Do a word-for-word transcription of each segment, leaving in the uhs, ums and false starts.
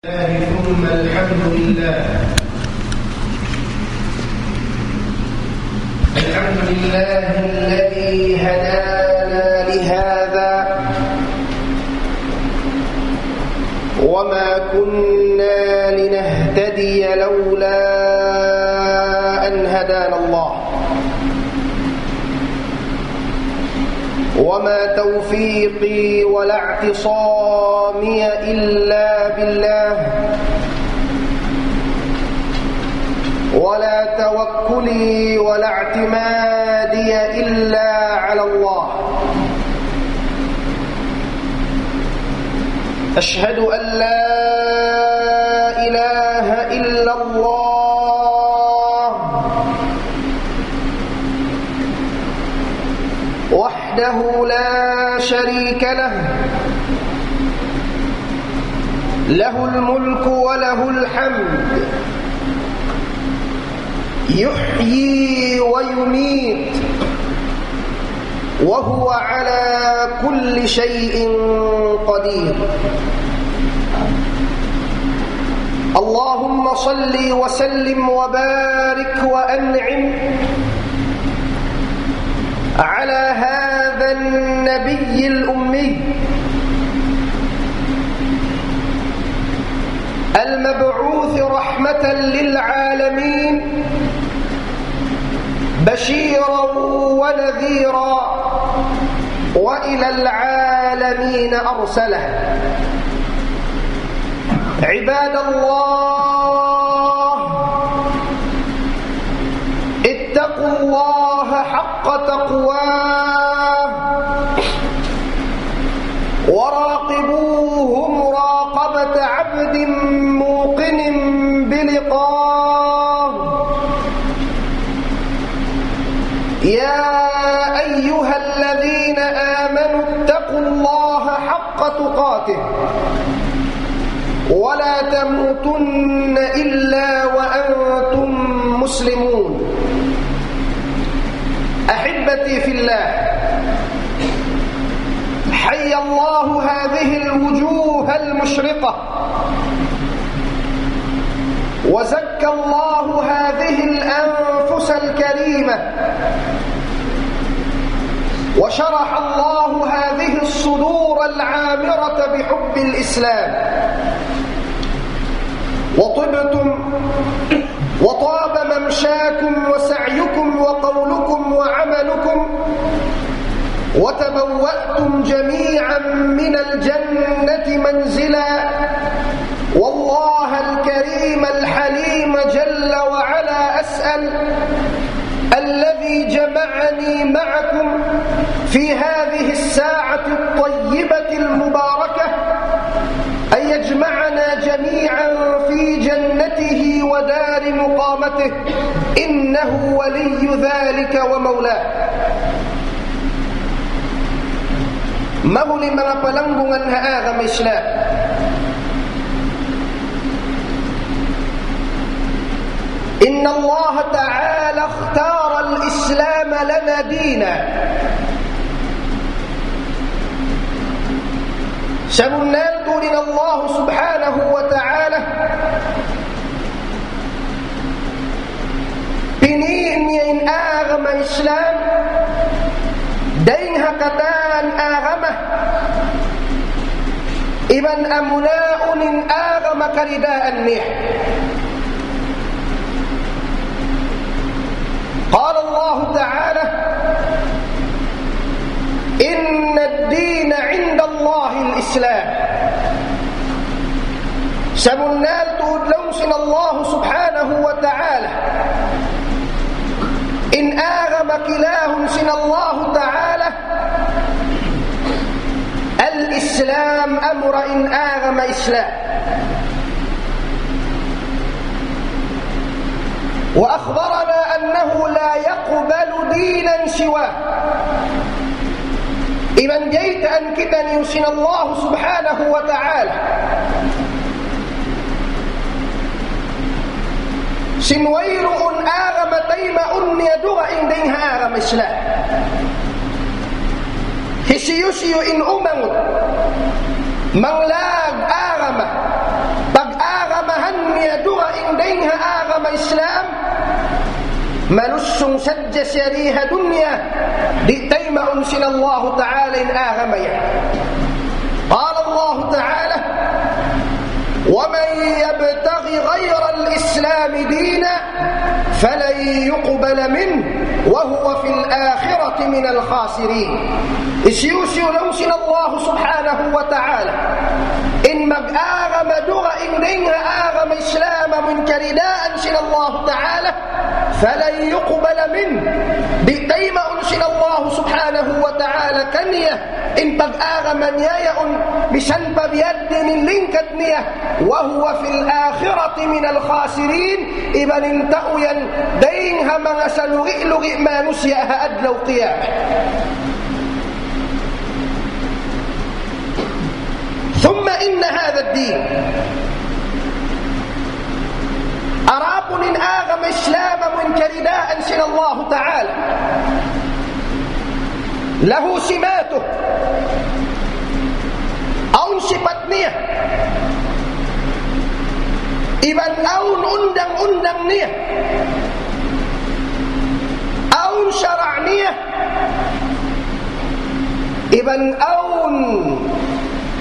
لله ثم الحمد لله. الحمد لله الذي هدانا لهذا وما كنا لنهتدي لولا أن هدانا الله. وما توفيقي ولا اعتصامي إلا بالله، ولا توكلي ولا اعتمادي إلا على الله. أشهد أن لا إله إلا الله وحده لا شريك له، له الملك وله الحمد، يحيي ويميت، وهو على كل شيء قدير. اللهم صل وسلم وبارك وأنعم على هذا النبي الأمي المبعوث رحمة للعالمين، بشيرا ونذيرا، وإلى العالمين أرسله. عباد الله، اتقوا الله حق تقواه، وراقبوه مراقبة عبد موقن بلقاه. يا أيها الذين آمنوا اتقوا الله حق تقاته ولا تموتن إلا وأنتم مسلمون. أحبتي في الله، حيا الله هذه الوجوه المشرقة، وزكى الله هذه الأنفس الكريمة، وشرح الله هذه الصدور العامرة بحب الإسلام، وطبتم وطاب ممشاكم وسعيكم وقولكم وعملكم، وتبوأتم جميعا من الجنة منزلا. والله الكريم الحليم جل وعلا أسأل الذي جمعني معكم في هذه الساعة الطيبة المباركة أن يجمعنا جميعا في جنته ودار مقامته، إنه ولي ذلك ومولاه. Mahuli manga palanggungan ha agama Islam. إن الله تعالى اختار الإسلام لنا دينا. Sabunnal tuud in Allah subhanahu wa ta'ala pini' niya in agama Islam dayn ha katan agama, iban amuna in agama karidaan niya. قال الله تعالى: إن الدين عند الله الإسلام. Sabunnal tuud laung sin Allah subhanahu wa ta'ala, in agama kilahun sin Allah ta'ala, al-Islam, amura in agama Islam. وأخبرنا أنه لا يقبل دينا سواه. Iban biyaytaan kitaniyu sin Allah subhanahu wa ta'ala sin wayruun agama taymaun niya dugaing dayn ha agama Islam. Hisiyu-siyu in umangut manglag agama, pag Dayn ha agama Islam, malussung sadja siya di ha dunya, di' taymaun sin Allahu Ta'ala in agama yan. قال الله تعالى: ومن يبتغ غير الإسلام دينا فلن يقبل منه وهو في الآخرة من الخاسرين. Hisiyu-siyu laung sin Allah subhanahu wa ta'ala in mag-agama dugaing dayn ha agama Islam amun karidaan sin Allah ta'ala, فلن يقبل منه, di' taymaun sin Allah subhanahu wa ta'ala kaniya in pag-agama niya yaun, misan pa biya' diin in lingkat niya, وهو في الآخرة من الخاسرين, iban in tau yan dayn ha manga salugi'-lugi' manusiya' ha adlaw qiyamah. ثم إن هذا الدين, adapun in agama Islam amun karidaan sin Allah ta'ala, له سماته, awn sipat niya, iban awn undang-undang niya, awn sara' niya, iban awn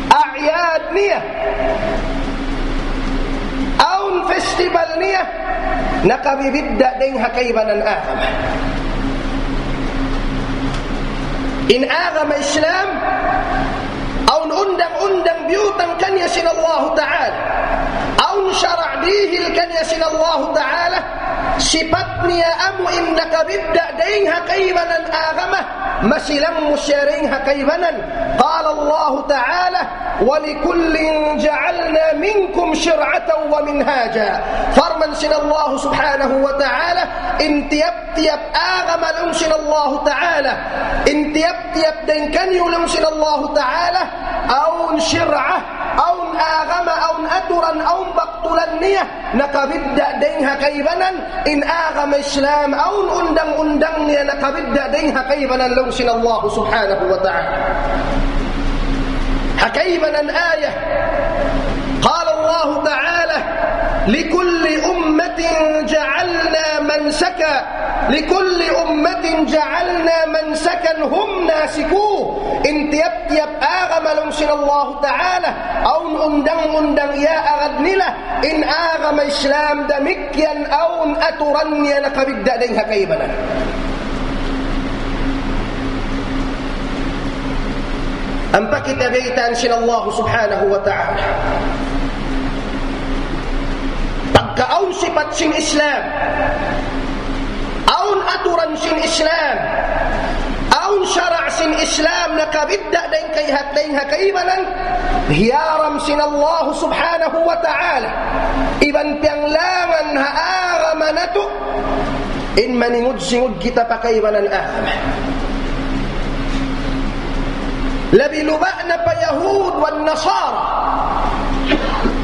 a'yad niya, awn festival niya, nakabibidda' dayn ha kaibanan agama. In agama Islam, awn undang-undang biyutang kaniya sin Allah ta'ala, awn sara' dihil kaniya sin Allah ta'ala, sipat niya amu in nakabidda' dayn ha kaibanan agama, masilang mu siya dayn ha kaibanan. قال الله تعالى: ولكل جعلنا منكم شرعة ومنهاجا. Parman sin Allah subhanahu wa ta'ala, in tiyap-tiyap agama laung sin Allah ta'ala, in tiyap-tiyap dayn kaniyu laung sin Allah ta'ala, awn shir'ah, awn agama, awn aturan, awn baktulan niya, nakabidda' dayn ha kaibanan. In agama Islam, awn undang-undang niya nakabidda' dayn ha kaibanan laung sin Allah subhanahu wa ta'ala. Ha kaibanan ayat, قال الله تعالى: لكل أمة جعلنا منسكا، لكل أمة جعلنا منسكا هم ناسكوه. In tiyap-tiyap agama laung sin Allah ta'ala, awn undang-undang iyaagad nila. In agama Islam damikkiyan awn aturan niya nakabidda' dayn ha kaibanan. Ampa kita baytaan sin Allah subhanahu wa ta'ala. Pagka awn sipat sin Islam, awn aturan sin Islam, awn sara' sin Islam nakabidda' dayn kaihat dayn ha kaibanan, hiyaram sin Allah subhanahu wa ta'ala iban piyanglangan ha agama natu', in maningud-singud kita pa kaibanan agama. Labi luba' na pa Yahud wan Nasara.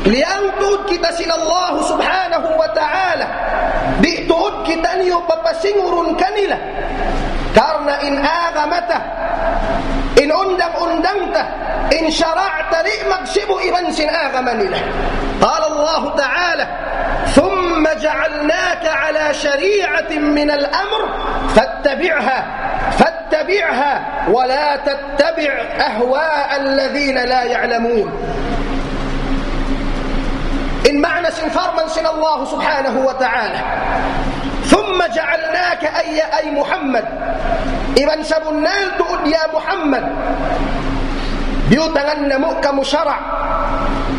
Liyangtud kita sin Allah subhanahu wa ta'ala. Di' tuud kitaniyu papasingurun kanila. Karna' in agama ta, in undang-undang ta, in sara' ta di' magsibu' iban sin agama nila. قال الله تعالى: ثم جعلناك على شريعة من الأمر فاتبعها، فاتبعها ولا تتبع أهواء الذين لا يعلمون. In ma'na sin parman sin Allah subhanahu wa ta'ala, ثم جعلناك, ay, ay Muhammad, iban sabunnal tuud ya Muhammad, biyutangan namu' kamu sara',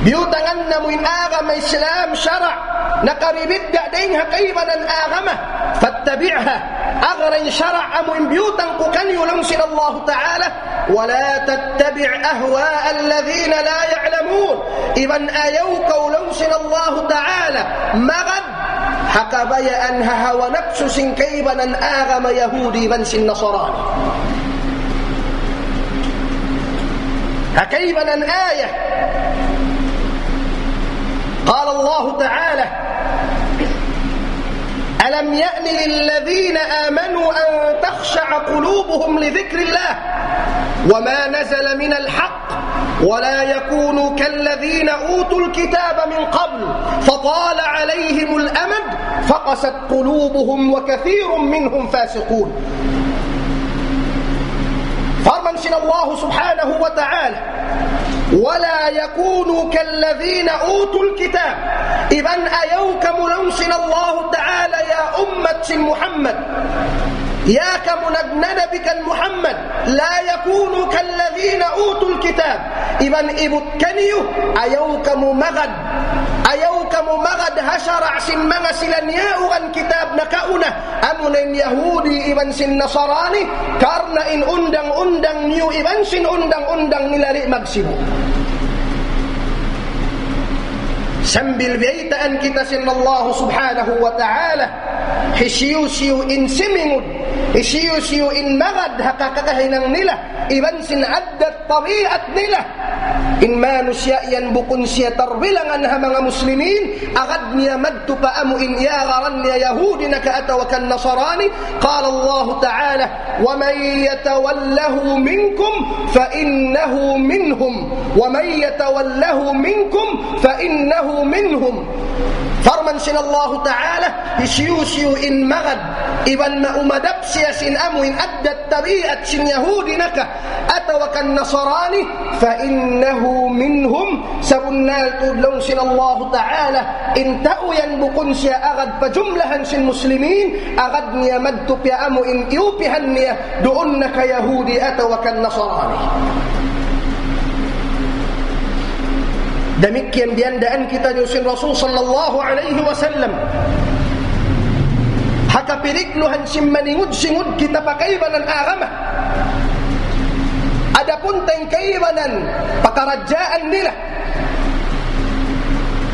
biyutangan namu' in agama Islam sara', nakabibidda' dayn ha kaibanan agama, فاتبعها, agara in sara' amu in biyutang ku kaniyu laung sin Allah ta'ala, ولا تتبع أهواء الذين لا يعلمون. Iban ayaw kaw laung sin Allah ta'ala magad ha kabayaan ha hawa napsu sin kaibanan agama Yahudi iban sin Nasarani. Ha kaibanan ayat, قال الله تعالى: ألم يأن للذين آمنوا أن تخشع قلوبهم لذكر الله وما نزل من الحق ولا يكونوا كالذين أوتوا الكتاب من قبل فطال عليهم عليهم الأمد فقست قلوبهم وكثير منهم فاسقون. Parman sin Allah subhanahu wa ta'ala, ولا يكونوا كالذين أوتوا الكتاب. Iban ayaw kamu laung sin Allah ta'ala, ya ummat sin Muhammad, ya kamu nagnanabi kan Muhammad, لا يكونوا كالذين أوتوا الكتاب. Iban ibut kaniyu, ayaw kamu magad, ayaw kamu magad ha sara' sin manga sila niyauran kitab nakauna, amuna in Yahudi iban sin Nasarani, karna' in undang-undang niyu iban sin undang-undang nila di' magsibu'. Sambil biyaytaan kita sin Allah subhanahu wa ta'ala, hisiyu-siyu in simingud, hisiyu-siyu in magad ha kakahinang nila, iban sin addat tabiat nila. In manusiya' yan bukun siya tarbilangan ha manga muslimin, agad niya madtu pa amu in iyagaran niya Yahudi na ka atawa kan Nasarani. قال الله تعالى: ومن يتوله منكم فإنه منهم، ومن يتوله منكم فإنه منهم. Parman sin Allah ta'ala, hisiyu-siyu in magad, iban maumadap siya sin amu in addat tabiat sin Yahudi na ka, atawa kan Nasarani, فإنه منهم, sabunnal tuud laung sin Allah ta'ala, in tau yan bukun siya agad pa jumlahan sin muslimin, agad niya madtu pa amu in iyupihan niya, duun na ka Yahudi atawa kan Nasarani. Damikkiyan biyandaan kitaniyu sin Rasul sallallahu alayhi wasallam. Ha kapirikluhan sin maningud-singud kita pa kaibanan agama. Adapun ta in kaibanan pakaradjaan nila,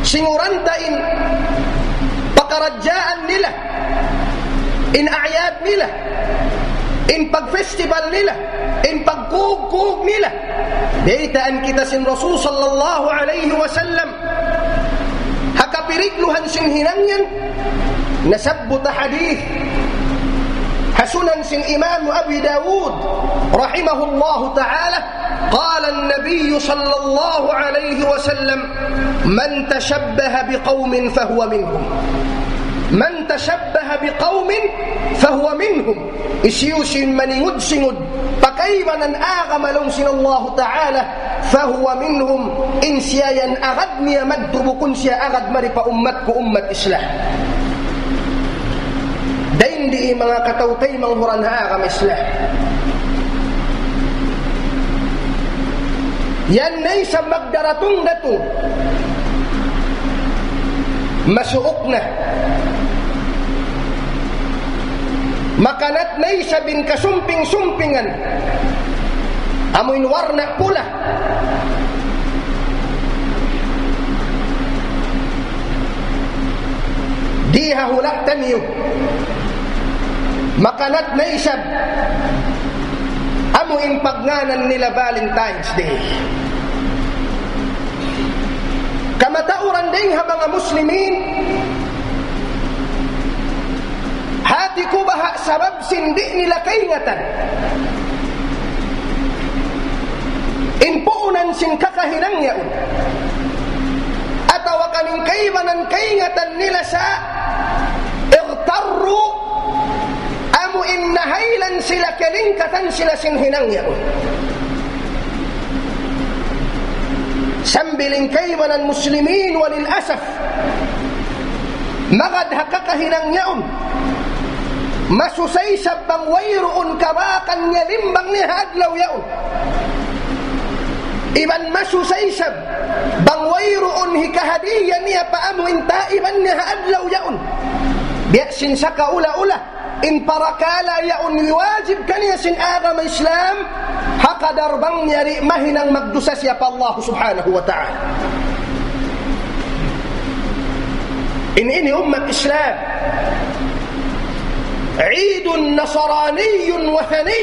singuran ta in pakaradjaan nila, in a'yad nila, in pag-festival nila, in pagkugkug nila. Biyaytaan kita sin Rasul sallallahu alayhi wasallam ha kapirikluhan sin hinang yan. Nasabbut ha hadith ha Sunan sin Imam Abi Dawud rahimahullahu ta'ala, قال النبي صلى الله عليه وسلم: من تشبه بقوم فهو منهم. من تشبه بقوم فهو منهم. Hisiyu-siyu in maningud-singud pa kaibanan agama laung sin Allah ta'ala, فهو منهم, in siya yan agad niya madtu, bukun siya agad mari pa ummat ku, ummat Islam. Dayn di manga kataw-taymanghu ha agama Islam. Yan na isab magdaratung-datung. Masuuk na. Makanat na isab in kasumping-sumpingan. Amu in warna' pula. Di ha hula' taniyu. Makanat na isab amu in pagngānan nila Valentine's Day. Kamatauran dayn ha manga muslimin, hāti ku baha' sabab sin di' nila kaingatan in puunan sin kakahinang yaun, atawa kan in kaibanan kaingatan nila sa' اغتروا, amu in nahaylan sila, kalingkatan sila sin hinang yaun. Sambil in kaibanan muslimin, وللأسف, magad ha kakahinang yaun. Masusa isab bang wayruun kabakan niya limbang niya ha adlaw yaun. Iban masusa isab bang wayruun hikahadiya niya pa amu in taiban niya ha adlaw yaun. Biya' sin sakaula-ula, in parakala' yaun wajib kaniya sin agama Islam, ha kadar bang niya di' mahinang magdusa siya pa Allah Subhanahu wa Ta'ala. In ini ummat Islam, عيد نصراني وثني.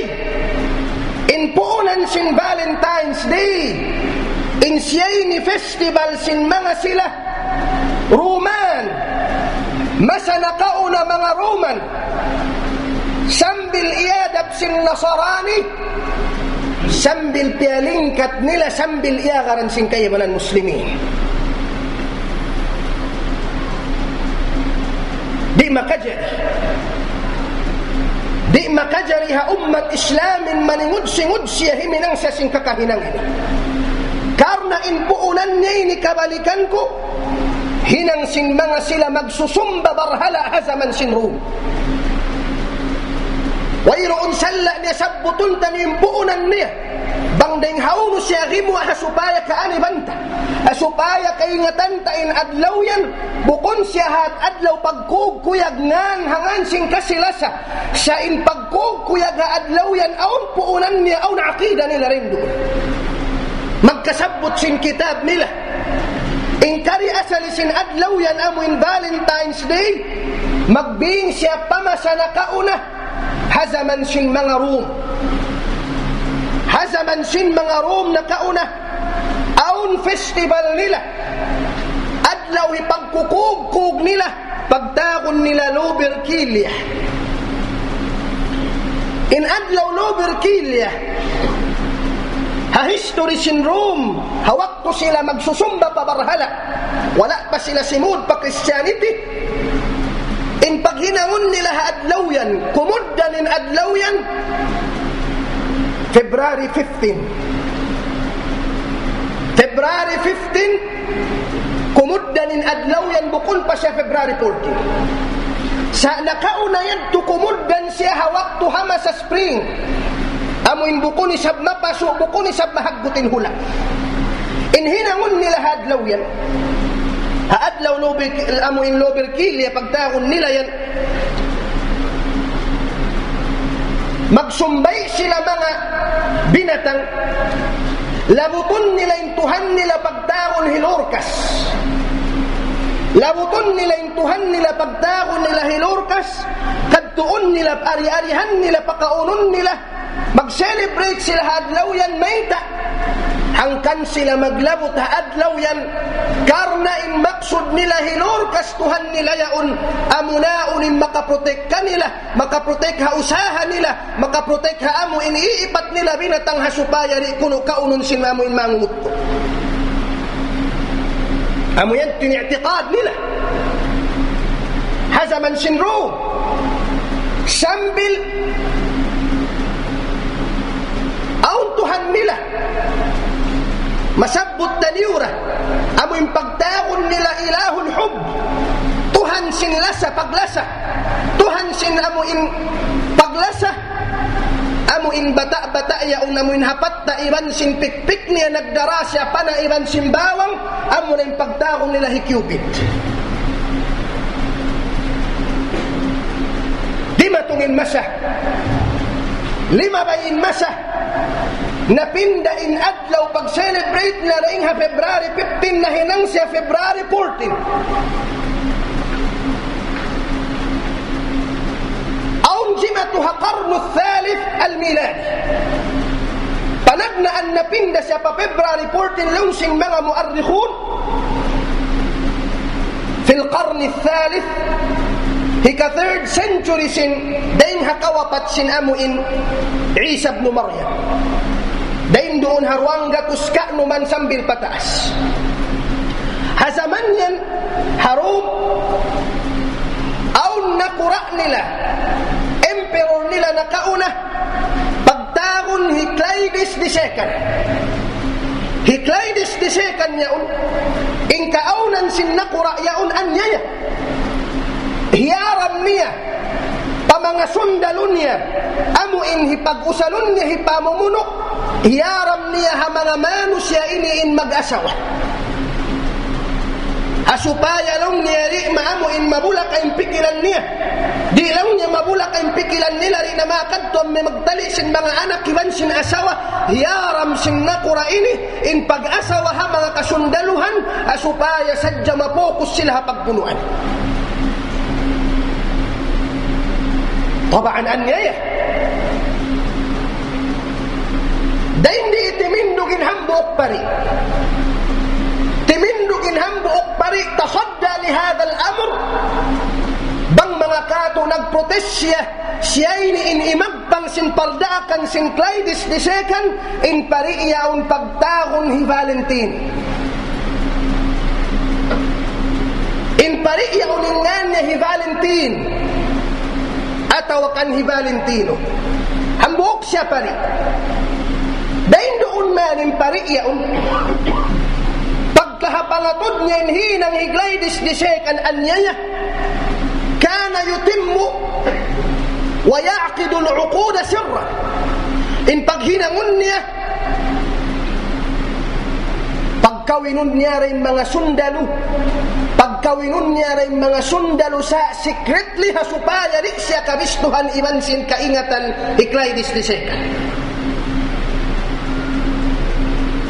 In puunan sin Valentine's Day, in siya ini festival sin manga sila Roman. Masa nakauna manga Roman, sambil iyadab sin Nasarani, sambil piyalingkat nila, sambil iyagaran sin kaibanan Muslimin. Di' makajari. Di' makajari ha ummat Islam in maningud-singud siya himinang siya sin kakahinang ini. Karna' in puunan niya ini, kabalikan ku, hinang sin manga sila magsusumba barhala' ha jaman sin Rum. Wayruun sala' niya sabbutun ta in puunan niya. Bang dayng hawnu siya gimuwa' ha supaya kaaniban ta. Ha supaya kaingatan ta in adlaw yan, bukun siya ha adlaw pagkugkuyag ngan ha ngan sin kasi-lasa. Sa' in pagkugkuyag ha adlaw yan, awn puunan niya, awn aqida nila rindu. Magkasabbut sin kitab nila. In kari asali sin adlaw yan amu in Valentine's Day, magbing siya pa masa nakauna, ha jaman sin manga Rum. Ha jaman sin manga Rum nakauna, awn festival nila. Adlaw hipagkukugkug nila, pagtawagun nila Lupercalia. In adlaw Lupercalia, ha history sin Rum, ha waktu sila magsusumba pa barhala', wala' pa sila simud pa Christianity. In paghinangun nila ha adlaw yan, kumugdan in adlaw yan, February fifteen. February fifteen, kumugdan in adlaw yan, bukun pa siya February fourteen. Sa' nakauna yadtu kumugdan siya ha waktu ha masa spring. Amu in bukun isab mapasu', bukun isab mahaggut in hula'. In hinangun nila ha adlaw yan. Ha adlaw Luperc-, amu in Lupercalia, pagtawagun nila yan. Magsumbay sila manga binatang. Labutun nila in Tuhan nila pagtawagun hi Lorcas. Labutun nila in Tuhan nila pagtawagun nila hi Lorcas. Kadtuun nila, ari-arihan nila, pakaunun nila. Mag-celebrate sila ha adlaw yan, mayta'? Hangkan sila maglabut ha adlaw yan. Karna' in maksud nila hi Lorcas Tuhan nila yaun, amuna yaun in makaprotect kanila, makaprotect ha usaha nila, makaprotect ha amu in iipat nila binatang ha supaya di' kunu' kaunun sin amu in mangutku. Amu yan in i'tiqad nila. Ha jaman sin Rum. Sambil awn Tuhan nila. Masabbut taniyu ra. Amu in pagtawagun nila ilahul hub. Tuhan sin lasa, paglasa. Tuhan sin amu in paglasa. Amu in bata'-bata' yaun, amu in hapat ta iban sin pikpik niya nagdara siya pana iban sin bawang, amu na in pagtawagun nila hi Cupid. Dimatung in masa. Limabay in masa. Napinda in adlaw pag-celebrate na dayn ha February fifteen, nahinang siya February fourteen. Awn jimatu ha qarnu thalith al-miladi. Panagnaan napinda siya pa February fourteen, laung sin manga muarrikhun. Fil qarni thalith, hika third century sin, dayn ha kawapat sin amu in Isa ibn Maryam. Dayn duun ha duwanggatus kanuman sambil pataas. Ha jaman yan, ha Rum, awn nakura' nila, emperor nila nakauna, pagtawagun hi Claudius the second. Hi Claudius the second yaun, in kaawnan sin nakura' yaun anyaya. Hiyaram niya pa manga sundalu niya, amu in hipag-usalun niya, hipamumunu', hiyaram niya ha manga manusiya' ini in mag-asawa. Ha supaya laung niya di' maamu in mabulak in pikilan niya. Di' laung niya mabulak in pikilan nila, di' na makadtu amu in magtali sin manga anak iban sin asawa. Hiyaram sin nakura' ini in pag-asawa ha manga kasundaluhan, ha supaya sadja ma-focus sila ha pagbunuan. Tabaan anyaya. Dayn di timindug in hambuuk pari'. Timindug in hambuuk pari', tasadda li hadha al-amr. Bang manga katu' nagprotest siya, siya ini in imagpang sin pardaakan sin Claudius the second, in pari' yaun pagtawagun hi Valentine. In pari' yaun in ngan niya hi Valentin, atawa kan hi Valentino. Hambuuk siya pari'. Dayn duun man in pari' yaun. Pagka ha pangatud niya in hinang hi Gladys the second, aniya niya, كان يتم ويعقد العقود سرا. In paghinangun niya, pagkawinun niya dayn manga sundalu, pagkawinun niya dayn manga sundalu sa secretly, ha supaya di' siya kabistuhan iban sin kaingatan hi Gladys the second.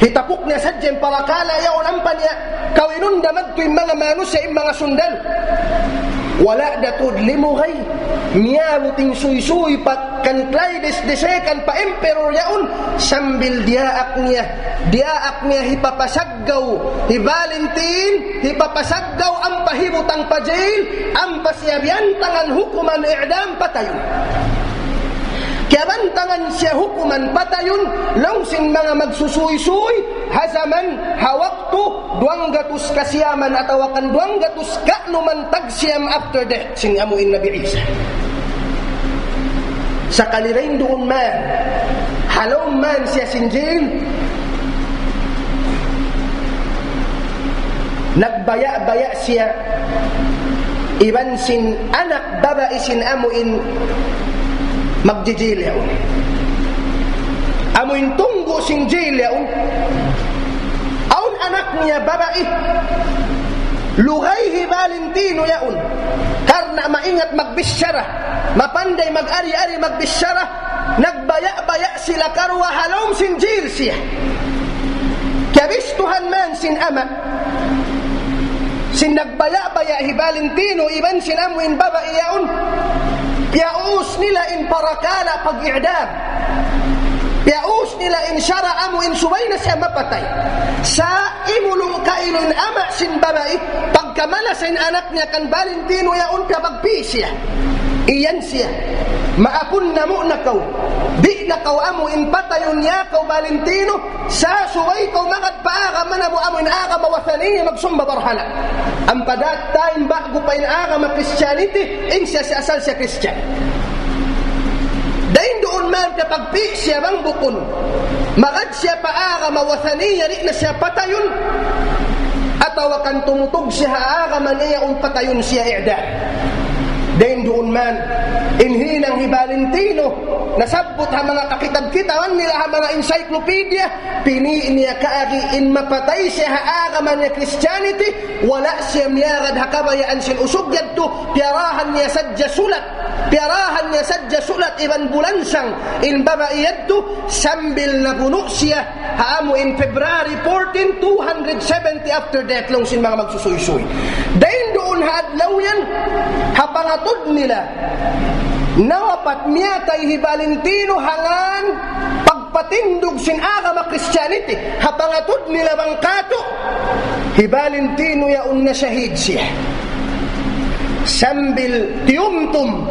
Hitapuk niya sadja in parakala' yaun ampa niya kawinun da madtu in manga manusiya', in manga sundalu. Wala' da tuud limugay. Miyabut in suysuy pa kan Gladys the second, pa emperor yaun, sambil diyaak niya, diyaak niya hipapasaggaw hi Valentin, hipapasaggaw ampa hibutang pa jail, ampa siya biyantangan hukuman i'dam, patayun. Kiyabantangan siya hukuman patayun, laung sin manga magsusuysuy, ha jaman, ha waktu, duwanggatus kasiyaman atawa kan duwanggatus kanuman tagsiyam after death sin amu in Nabi Isa. Sakali dayn duun man, ha lawm man siya sin jail, nagbaya'-baya' siya iban sin anak babai sin amu in magjijil yaun. Amu in tunggu' sin jail yaun. Awn anak niya babai. Lugay hi Valentino yaun. Karna' maingat magbichara, mapanday mag-ari-ari magbichara, nagbaya'-baya' sila karuwa ha lawm sin jail siya. Kiyabistuhan man sin ama' sin nagbaya'-baya' hi Valentino iban sin amu in babai yaun. Piyaus nila in parakala' pag-i'dam. Piyaus nila in sara' amu in subay na siya mapatay. Sa' imulung kailu in ama' sin babai, pagkamalasa in anak niya kan Valentino yaun, piyapagpi' siya. Iyan siya. Maapun namu' na kaw. Di' na kaw amu in patayun niya kaw Valentino, sa' subay kaw magad pa agama namu' amu in agama wathaniya, magsumba barhala'. Ampa that time ba'gu pa in agama Christianity, in siya, siya asal siya Christian. Dayn duun man piyapagpi' siya bang bukun magad siya pa agama wathaniya, di' na siya patayun, atawa kan tumutug siya ha agama niya yaun, patayun siya, i'dam. Dayn duun man, in hinang hi Valentino, nasabbut ha manga kakitab-kitaban nila, ha manga encyclopedia, pini' niya kaagi in mapatay siya ha agama niya Christianity, wala' siya miyagad ha kabayaan sin usug yadtu, piyarahan niya sadja sulat, piyarahan niya sadja sulat iban bulansang in babai yadtu, sambil nabunu' siya ha amu in February fourteen, two hundred seventy after death, laung sin manga magsusuysuy. Dayn duun ha adlaw yan, ha pangatud nila, nawapat, miyatay hi Valentino ha ngan pagpatindug sin agama Christianity. Ha pangatud nila bang katu', hi Valentino yaun nashahid siya. Sambil tiyumtum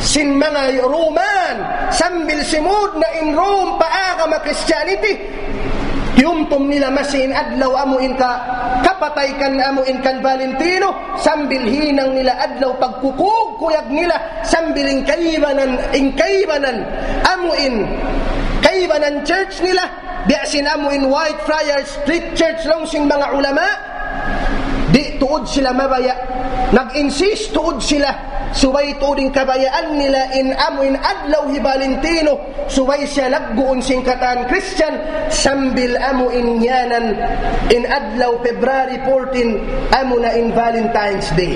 sin manga Roman, sambil simud na in Rome pa agama Christianity, tiyumtum nila masi in adlaw amu in ka-, kapatay kan amu in kan Valentino, sambil hinang nila adlaw pagkukug-kuyag nila, sambil in kaibanan, in kaibanan, amu in kaibanan church nila, biya' sin amu in Whitefriars Street Church, laung sin manga ulama, di' tuud sila mabaya'. Nag-insist tuud sila, subay tuud in kabayaan nila in amu in adlaw hi Valentino, subay siya lagguun sin katan Christian, sambil amu in ngiyanan in adlaw February fourteen, amu na in Valentine's Day.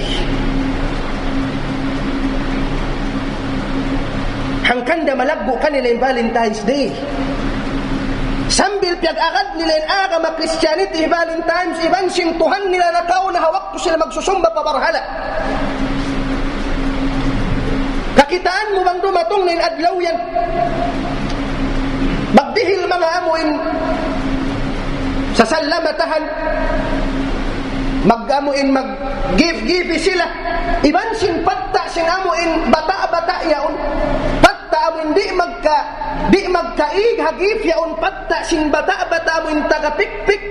Hangkan da malaggu' kanila in Valentine's Day. Sambil piyag-agad nila in agama Christianity hi Valentine's, iban sin Tuhan nila nakauna ha waktu sila magsusumba pa barhala'. Kakitaan mu bang dumatung na in adlaw yan? Magdihil manga amu in sasalamatahan, mag-amu in mag-gift-gift sila. Iban sin patta' sin amu in bata'-bata' yaun. Patta' amu in di' magka-, di' magkaig ha gift yaun, patta' sin bata'-bata' amu in taga pikpik.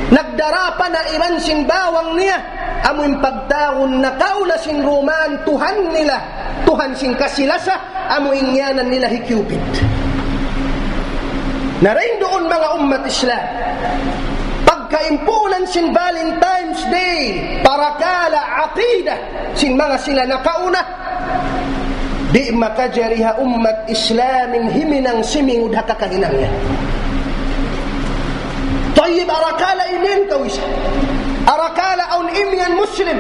Nagdara pa na iban sin bawang niya. Amu in pagtawagun nakauna sin Roman, tuhan nila, tuhan sin kasilasa, amu in ngiyanan nila hi Cupid. Na dayn duun manga ummat Islam, pagkaimpuunan sin Valentine's Day, parakala' aqida sin manga sila nakauna, di' makajari ha ummat Islam in himinang simingud ha kakahinang niya. Tayyib, arakala' imiyan kaw isa. Arakala' awn imiyan Muslim.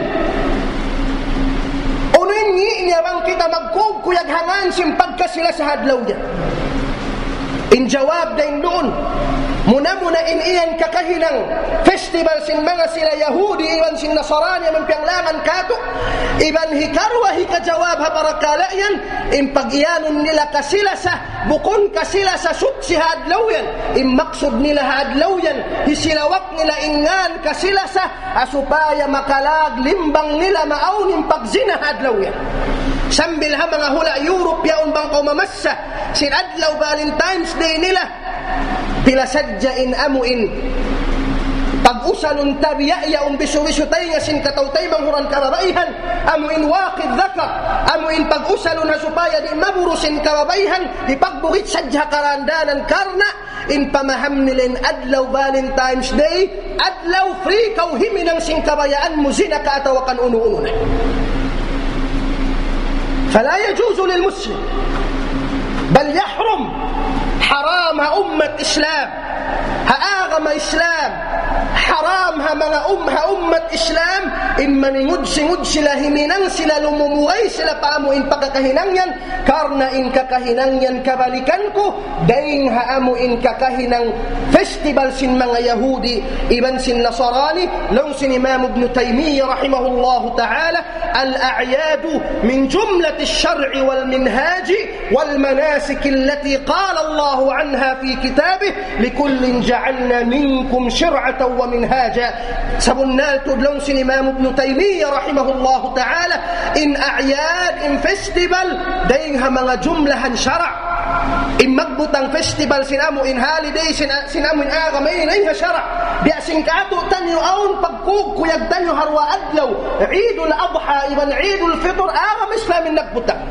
Unu in ngi' niya bang kita magkukuyag ha ngan sin pagkasilasa ha adlaw yan? In jawab dayn duun, muna-muna in yan kakahinang festival sin manga sila Yahudi iban sin Nasarani amun piyanglangan katu'. Iban hikaruwa hikajawab ha parakala' yan, in pag-iyanun nila kasilasa, bukun kasilasa suchi ha adlaw yan. In maksud nila ha adlaw yan, hisilawak nila in ngan kasilasa, ha supaya makalag limbang nila maawn in pagzina ha adlaw yan. Sambil ha manga hula' Europe yaun bang kaw mamassa sin adlaw Valentine's Day nila, pila sadja in amu in pag-usalun tabiya' yaun bisu-bisu taynga sin kataw-taymanghuran kababaihan, amu in waqi dhakar, amu in pag-usalun ha supaya di' maburus in kababaihan, di' pagbugit sadja karandanan karna' in pamaham nila in adlaw Valentine's Day, adlaw free kaw himinang sin kabayaan mu zina ka atawa kan unu-unu na. فلا يجوز للمسلم، بل يحرم، haram ha ummat Islam, ha agama Islam, haram ha manga um-, ha ummat Islam, in maningud-singud sila, himinang sila, lumumugay sila pa amu in pagkakahinang yan, karna' in kakahinang yan kabalikan ku, dayng ha amu in kakahinang festival sin manga Yahudi, iban sin Nasarani, laung sin Imam Ibn Taymiyyah rahimahullahu ta'ala, الأعياد من جملة الشرع والمنهاج والمناسك التي قال الله عنها في كتابه لكل جعلنا منكم شرعة ومنهاجا. Sabunnal tuud laung sin Imam Ibn Taymiyyah rahimahullahu ta'ala, in a'yad, in festival, dayng ha manga jumlahan sara'. In magbutang festival sin amu in holiday, sin, sin amu in agama ini, dayng ha sara'. Biya' sin katu' taniyu awn pagkukuyag taniyu ha duwa adlaw, Eidul Adha iban Eidul Fitr, agama Islam in nagbutang.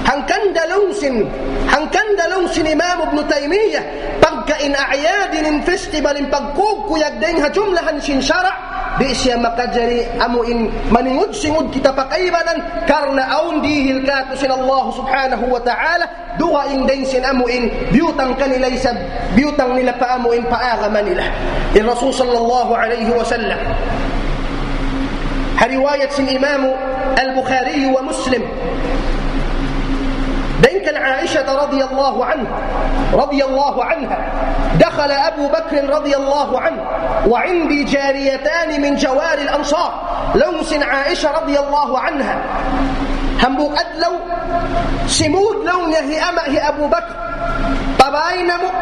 Hangkan da laung sin, hangkan da laung sin Imam Ibn Taymiyyah, pagka in a'yad in festival in pagkukuyag dayng ha jumlahan sin sara', di' siya makajari amu in maningud-singud kita pa kaibanan, karna' awn dihil katu' sin Allah subhanahu wa ta'ala, dugaing dayng sin amu in biyutang kanila isab, biyutang nila pa amu in pa agama nila in Rasul sallallahu alayhi wasallam. Ha riwayat sin Imam Al-Bukhari wa Muslim, dayng kan Aisha radiyallahu anha, radiyallahu anha, دخل أبو بكر رضي الله عنه وعندي جاريتان من جواري الأنصار. Laung sin Aisha radiyallahu anha, hambuuk adlaw, simud laung niya hi ama' hi Abu Bakr pa bāy namu',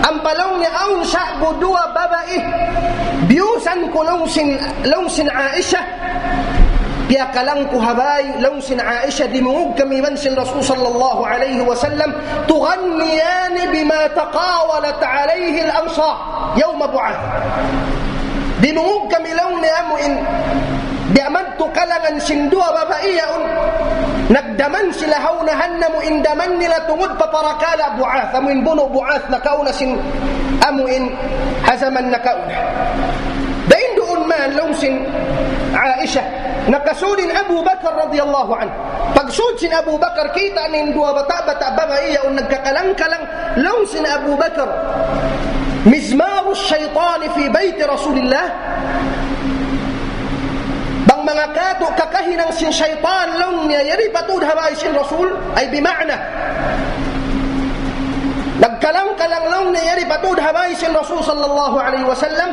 ampa laung niya awn sa'bu duwa babai. Biyusan ku laung sin, laung sin Aisha, piyakalang ku ha bāy, laung sin Aisha, dimungug kami iban sin Rasul sallallahu alayhi wasallam, تغنيان بما تقاولت عليه الأنصار يوم بعاث. Dimungug kami laung niya amu in, biya' madtu kalangan sin duwa babai yaun, nagdaman sila ha unahan namu' in daman nila tungud pa parakala' Bu'ath, amu in bunu' Bu'ath nakauna sin amu in ha jaman nakauna. Dayn duun man laung sin Aisha, nakasud in Abu Bakar radiyallahu anhu. Pagsud sin Abu Bakar, kita' niya in duwa bata'-bata' babai yaun nagkakalang-kalang, laung sin Abu Bakar, مزمار الشيطان في بيت رسول الله. Bang manga katu' kakahinang sin saytan laung niya yari pa tuud ha bāy sin Rasul, ay bima'na, nagkalang-kalang laung niya yari pa tuud ha bāy sin Rasul sallallahu alayhi wasallam.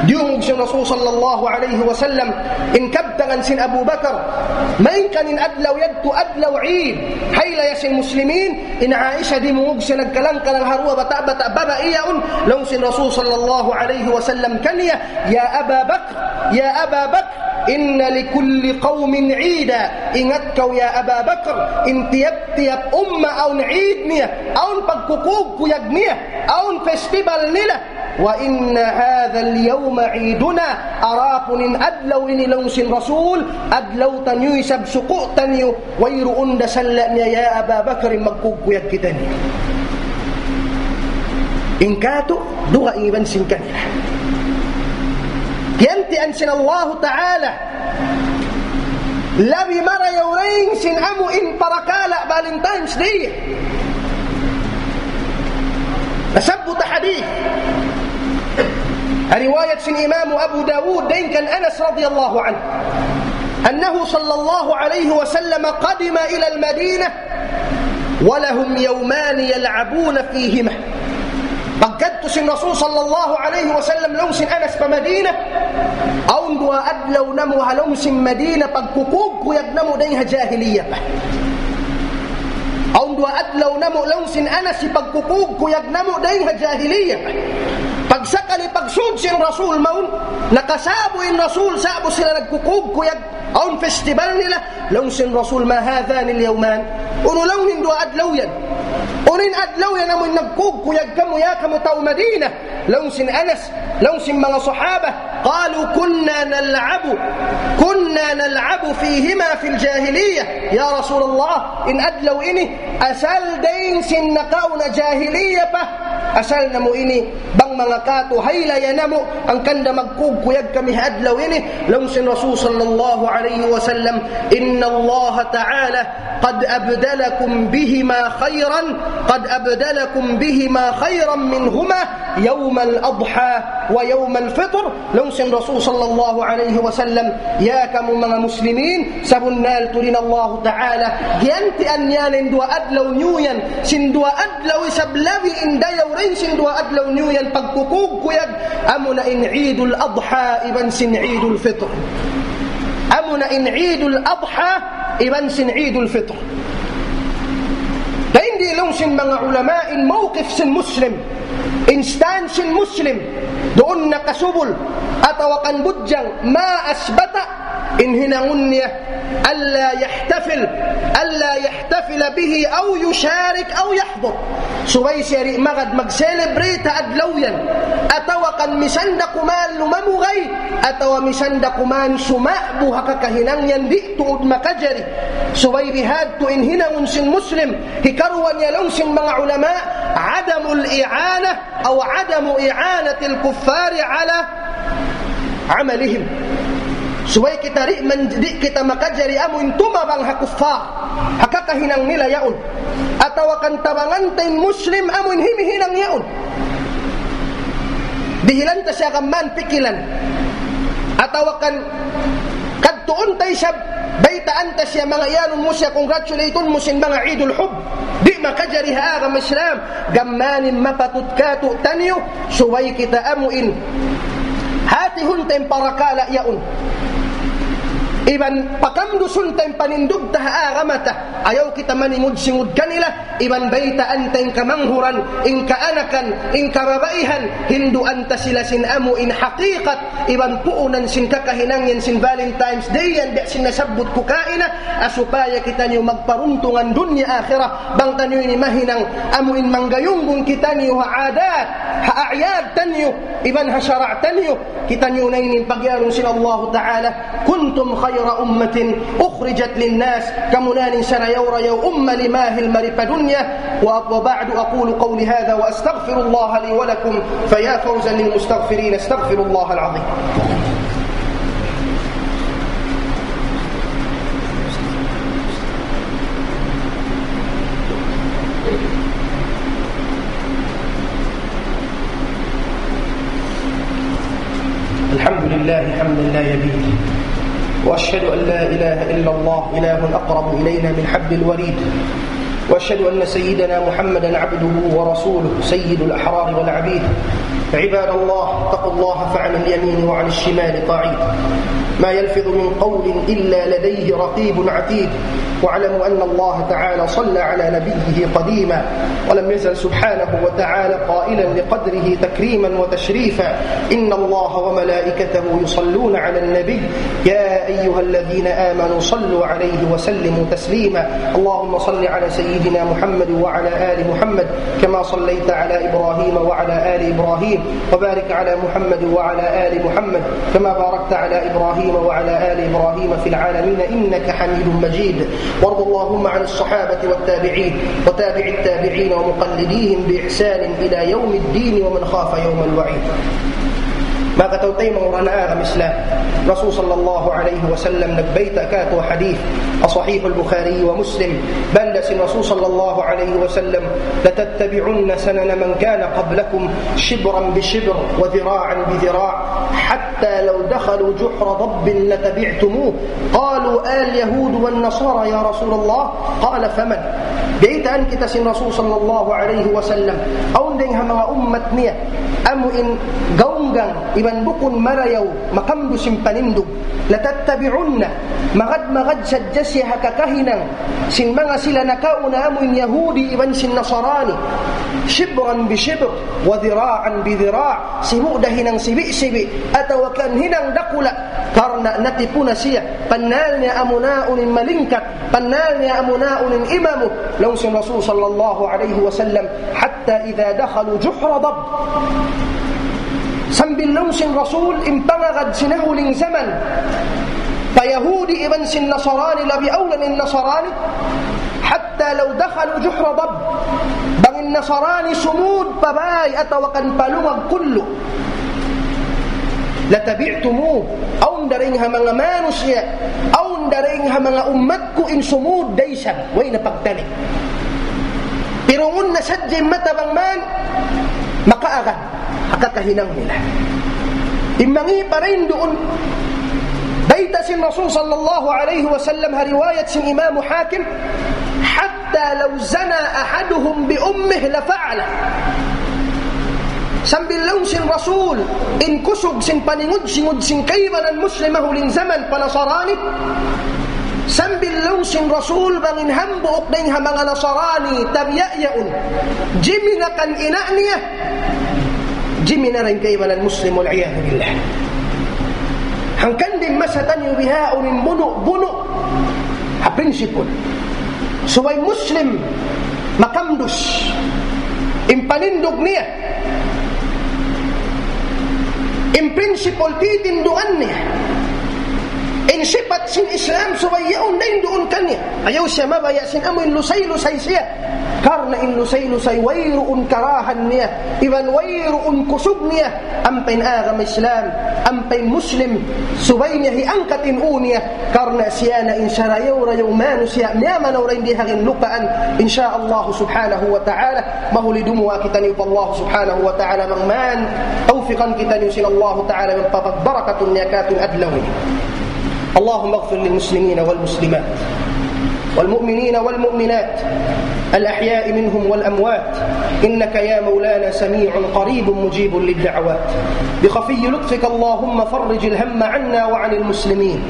Diyungug sin Rasul sallallahu alayhi wasallam in kabtangan sin Abu Bakar. Malayngkan in adlaw yadtu adlaw Eid, hari raya sin Muslimin. In Aisha dimungug siya nagkalang-kalang ha duwa bata'-bata' babai yaun. Laung sin Rasul sallallahu alayhi wasallam kaniya, يا أبا بكر، يا أبا بكر، إن لكل قوم عيدا. Ingat kaw ya Aba Bakr, in tiyap-tiyap umma awn Eid niya, awn pagkukuyag niya, awn festival nila. وإن هذا اليوم عيدنا. Adapun in adlaw ini laung sin Rasul, adlaw taniyu isab suku' taniyu, wayruun da salla' niya ya Aba Bakr magkugkuyag kitaniyu. In katu', dugaing iban sin kanila. Giyantian sin Allahu Ta'ala, labi marayaw dayn sin amu in parakala' Valentine's Day. Nasabbut ha hadith. Riwayat sin Imam Abu Dawud dayn kan Anas radiyallahu anhu. أنه صلى الله عليه وسلم قدم إلى المدينة ولهم يومان يلعبون فيهما. Pagkadtu sin Rasul sallallahu alayhi wasallam laung sin Anas pa Madina, awn duwa adlaw namu' ha lawm sin Madina pagkukugkuyag namu' dayn ha jahiliya pa. Awn duwa adlaw namu' laung sin Anas pagkukugkuyag namu' dayn ha jahiliya pa. Pagsakali pagsud sin Rasul mawn, nakasabu in Rasul, sabu sila nagkukugkuyag, awn festival nila, laung sin Rasul, ما هذان اليومان؟ Unu laung in duwa adlaw yan? Unu in adlaw yan amu in nagkugkuyag kamu ya kamu tau Madina? Laung sin Anas, laung sin manga sahaba, قالوا كنا نلعب، كنا نلعب فيهما في الجاهلية. Ya Rasulullah, in adlaw ini, asal dayn sin nakauna jahiliya pa, asal namu' ini, bang manga katu', haylaya namu', hangkan da magkugkuyag kami ha adlaw ini, laung sin Rasul sallallahu alayhi wasallam, إن الله تعالى قد أبدلكم بهما خيرا، قد أبدلكم بهما خيرا منهما يوم الأضحى ويوم الفطر. Laung sin Rasul sallallahu alayhi wasallam, ya kamu manga muslimin, sabunnal tuud in Allahu Ta'ala, giyantian niya in duwa adlaw niyu yan, sin duwa adlaw isab labi in dayaw dayn sin duwa adlaw niyu yan, pagkukugkuyag, amuna in Eidul Adha iban sin Eidul Fitr. Amuna in Eidul Adha iban sin Eidul Fitr. Dayn di laung sin manga ulama in mawqif sin Muslim, in stance sin Muslim, duun nakasubul, atawa kan budjang, ما أثبت, in hinangun niya, ألا يحتفل، ألا يحتفل به أو يشارك أو يحضر. Subay siya di' magad mag-celebrate ha adlaw yan. Atawa kan misan da kuman lumamugay, atawa misan da kuman suma'bu ha kakahinang yan, di' tuud makajari. Subay bihadtu in hinangun sin Muslim, hikaruwa niya laung sin manga ulama, عدم الإعانة أو عدم إعانة الكفار على عملهم. Subay kita di' man, di' kita makajari amu in tumabang ha kuffar, ha kakahinang nila yaun. Atawa kan tabangan ta in Muslim amu in himihinang yaun. Dihilan ta siya kaman pikilan. Atawa kan kadtuun ta isab, baytaan ta siya, manga iyanun mu siya, congratulate mu sin manga Eidul Hubb. Di' makajari ha agama Islam. Gam mayan in mapatut katu' taniyu, subay kita amu in hatihun ta in parakala' yaun. Iban pakamdusun ta in panindug ta ha agama ta. Ayaw kita maningud-singud kanila, iban baytaan ta in kamanghuran, in kaanakan, in kababaihan, hinduan ta sila sin amu in hakikat, iban puunan sin kakahinang yan sin Valentine's Day yan, biya' sin nasabbut ku kaina, ha supaya kitaniyu magparuntungan dunya akhirat, bang taniyu ini mahinang amu in manggayunggung kitaniyu ha adat, ha a'yad taniyu, iban ha sara' taniyu, kitaniyu na ini in pagiyanun sin Allahu Ta'ala, كنتم خير أمة أخرجت للناس, kamu na in sarayaw-rayaw umma limahil mari pa dunya. و-, وبعد أقول قولي هذا وأستغفر الله لي ولكم، فيا فوزا للمستغفرين، أستغفر الله العظيم. الحمد لله حمدا لا يبيد، وأشهد أن لا إله إلا الله إله أقرب إلينا من حبل الوريد، وأشهد أن سيدنا محمدا عبده ورسوله سيد الأحرار والعبيد. عباد الله، اتقوا الله فعن اليمين وعن الشمال قعيد، ما يلفظ من قول إلا لديه رقيب عتيد. واعلموا أن الله تعالى صلى على نبيه قديما، ولم يزل سبحانه وتعالى قائلا لقدره تكريما وتشريفا: إن الله وملائكته يصلون على النبي، يا أيها الذين آمنوا صلوا عليه وسلموا تسليما. اللهم صل على سيدنا محمد وعلى آل محمد كما صليت على إبراهيم وعلى آل إبراهيم، وبارك على محمد وعلى آل محمد كما باركت على إبراهيم وعلى آل إبراهيم في العالمين إنك حميد مجيد. وارض اللهم عن الصحابة والتابعين وتابع التابعين ومقلديهم بإحسان إلى يوم الدين ومن خاف يوم الوعيد. Manga kataymanghuran, manga agama Islam, Rasul sallallahu alayhi wasallam nagbayta' kātu' hadith, Sahih al-Bukhari wa Muslim, laung sin Rasul sallallahu alayhi wasallam, لتتبعن سنن من كان قبلكم شبرا بشبر وذراعا بذراع حتى لو دخلوا جحر ضب لتبعتموه. قالوا: اليهود والنصارى يا رسول الله؟ قال: فمن؟ Baytaan kita sin Rasul sallallahu alayhi wasallam, awn dayn ha manga ummat niya amu in gaunggang iban bukun marayaw, makamdus in panindug. لتتبعن, magad-magad sadja siya ha kakahinang sin manga sila nakauna, amu in Yahudi iban sin Nasarani. شبرا بشبر وذراعا بذراع, sibu' da hinang sibi'-sibi', atawa kan hinang dakula', karna' natipu na siya. Pannal niya amu na unu in malingkat, pannal niya amu na unu in imamu. Laung sin Rasul sallallahu alayhi wasallam, حتى إذا دخلوا جحر ضب. Sambil laung sin Rasul in pangagad sin ha huling jaman pa Yahudi iban sin Nasarani, labi awla in Nasarani, حتى لو دخلوا جحر ضب, bang in Nasarani sumud pa bāy atawa kan pa lungag kullu, لتبعتموه, awn dayn ha manga manusiya', awn dayn ha manga ummat ku in sumud da isab, way na pagtali. Pirungun na sadja in mata bang man makaagad ha kakahinang nila. In mangi' pa dayn duun, bayta' sin Rasul sallallahu alayhi wasallam ha riwayat sin Imam Hakim, حتى لو زنى أحدهم بأمه لفعل. Sambil laung sin Rasul, in kusug sin paningud-singud sin kaibanan Muslim ha huling jaman pa Nasarani, sambil laung sin Rasul, bang in hambuuk dayn ha manga Nasarani tabiya' yaun jimina kan ina' niya, jimina da in kaibanan Muslim, والعياذ بالله. Hangkan di' masa taniyu bihaun in bunu'-bunu' ha prinsipul. Subay Muslim makamdus in panindug niya, in prinsipul titindugan niya, in sipat sin Islam subay yaun dayn duun kaniya. Ayaw siya mabaya' sin amu in lusay-lusay siya. Karna' in lusay-lusay wayruun karahan niya, iban wayruun kusug niya, ampa in agama Islam, ampa in Muslim, subay niya hiangkat in ū niya, karna' siya na in sarayaw-rayaw manusiya', miyamanaw dayn di ha ginlupaan, insya Allah subhanahu wa ta'ala. Mahuli dumuwaa kitaniyu pa Allah subhanahu wa ta'ala, bang man tawfiqan kitaniyu sin Allah ta'ala, bang pagbarakatun niya kātu' in adlaw ini. اللهم اغفر للمسلمين والمسلمات والمؤمنين والمؤمنات الأحياء منهم والأموات، إنك يا مولانا سميع قريب مجيب للدعوات. بخفي لطفك اللهم فرج الهم عنا وعن المسلمين.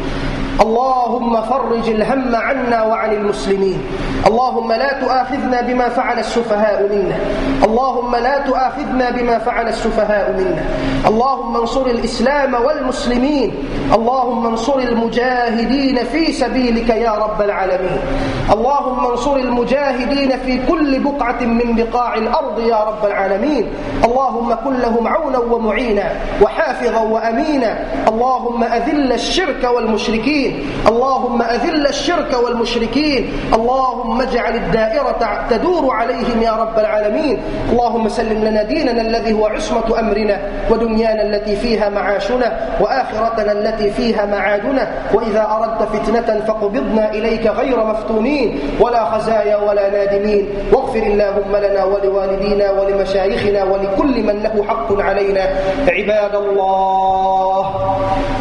اللهم فرج الهم عنا وعن المسلمين. اللهم لا تؤاخذنا بما فعل السفهاء منا. اللهم لا تؤاخذنا بما فعل السفهاء منا. اللهم انصر الإسلام والمسلمين. اللهم انصر المجاهدين في سبيلك يا رب العالمين. اللهم انصر المجاهدين في كل بقعة من بقاع الأرض يا رب العالمين. اللهم كن لهم عونا ومعينا وحافظا وأمينا. اللهم أذل الشرك والمشركين. اللهم أذل الشرك والمشركين. اللهم اجعل الدائرة تدور عليهم يا رب العالمين. اللهم سلم لنا ديننا الذي هو عصمة أمرنا، ودنيانا التي فيها معاشنا، وآخرتنا التي فيها معادنا، وإذا أردت فتنة فاقبضنا إليك غير مفتونين ولا خزايا ولا نادمين. واغفر اللهم لنا ولوالدينا ولمشايخنا ولكل من له حق علينا. عباد الله،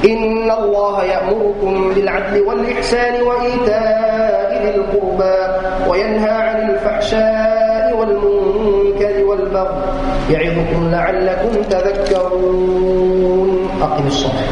إن الله يأمركم بالعدل والإحسان وإيتاء ذي القربى وينهى عن الفحشاء والمنكر والبغي يعظكم لعلكم تذكرون. أقم الصلاة.